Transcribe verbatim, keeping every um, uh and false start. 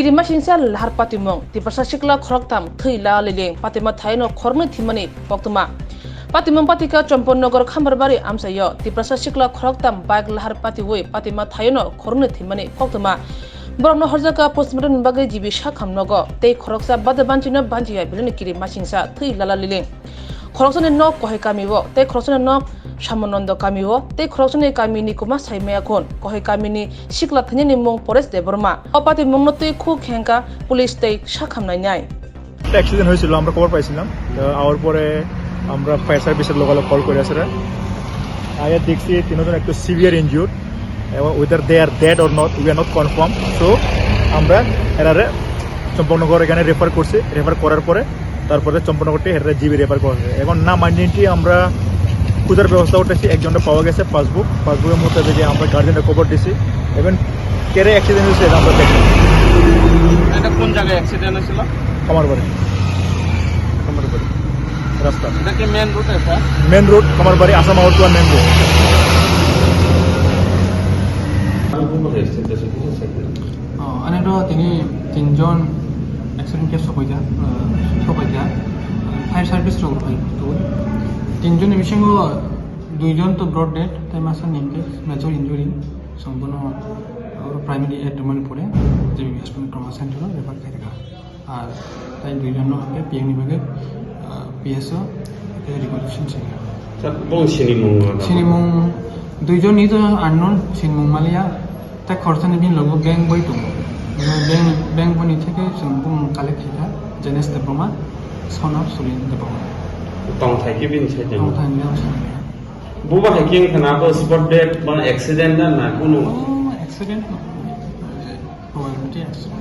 Kirimasingsa lahar patimung, Tiprasa sikla khoroktham thwi laliling patima thaino khoroknwi thwimani koktwma. Patimung patika Chomponnagar Khambarbari amchaio Tiprasa sikla khoroktham bike lahar patiwi patima thaino khoroknwi thwimani koktwma. Borokno horjaka postmortem ni bagwi G B sakham nogo tei khoroksa bada banchino banchiya bilini kirimasingsa thwi laliling. Khoroksani nok Kohai kamio tei khoroksani nok Samonondo kamio tei khoroksani kamini kuma Saimaya khun. Kohai kamini sikla thwinani mung Paresh Debbarma. O patimungno twi khuk hengka police tei sakham nainai. একটা অ্যাক্সিডেন্ট হয়েছিল, আমরা খবর পাইছিলাম। তো আওয়ার পরে আমরা ফায়ার সার্ভিসের লগে লগে কল করে আসলে আয়া দেখছি তিনজন একটু সিভিয়ার ইনজিউর্ড এবং whether they are dead or not, we are not confirm. So আমরা এরারে চম্পকনগর এখানে রেফার করছি। রেফার করার পরে তারপরে চম্পকনগর থেকে এরা জিবি রেফার করা হয়। এখন নাম আইডেন্টিটি আমরা খোঁজার ব্যবস্থা করতেছি। একজনটা পাওয়া গেছে পাসবুক, পাসবুকের মধ্যে যদি আমরা গার্জেনরা খবর দিছি এবং কেরে অ্যাক্সিডেন্ট হয়েছে এটা আমরা দেখি। এটা কোন জায়গায় অ্যাক্সিডেন্ট হয়েছিল? আমার বাড়ি, আমার বাড়ি রাস্তা। এটা কি মেন রোড এটা? মেন রোড, আমার বাড়ি আসাম আওয়ার টু main road. Ano ro tini tinjon accident case sokoijak, sokoijak. Fire service rok rok tinjon ni bisingo duijon to broad dead, tei masa ni hwnkhe major injury. Chwng bono primary at Manipur G B Hospital Trauma Center o refer khairokha. Ar tei duijon no hwnkhe P M ni bagwi P S o recondition sini. Sir, bong sinimung no? Sinimung duijon ni to unknown, sinimung maliya. Tei khoroksa ni bini logo bank boi tongo. Bank, bank boi ni theke chwng bumung collect khaikha, Jenes Debbarma, son of Sulin Debbarma. Tongthai khe bini side o? Tongthai ni ang sakha. Buba hai khe wngkha na abo spot dead, ba accident na, na kunu? Oh, accident no. Probably accident.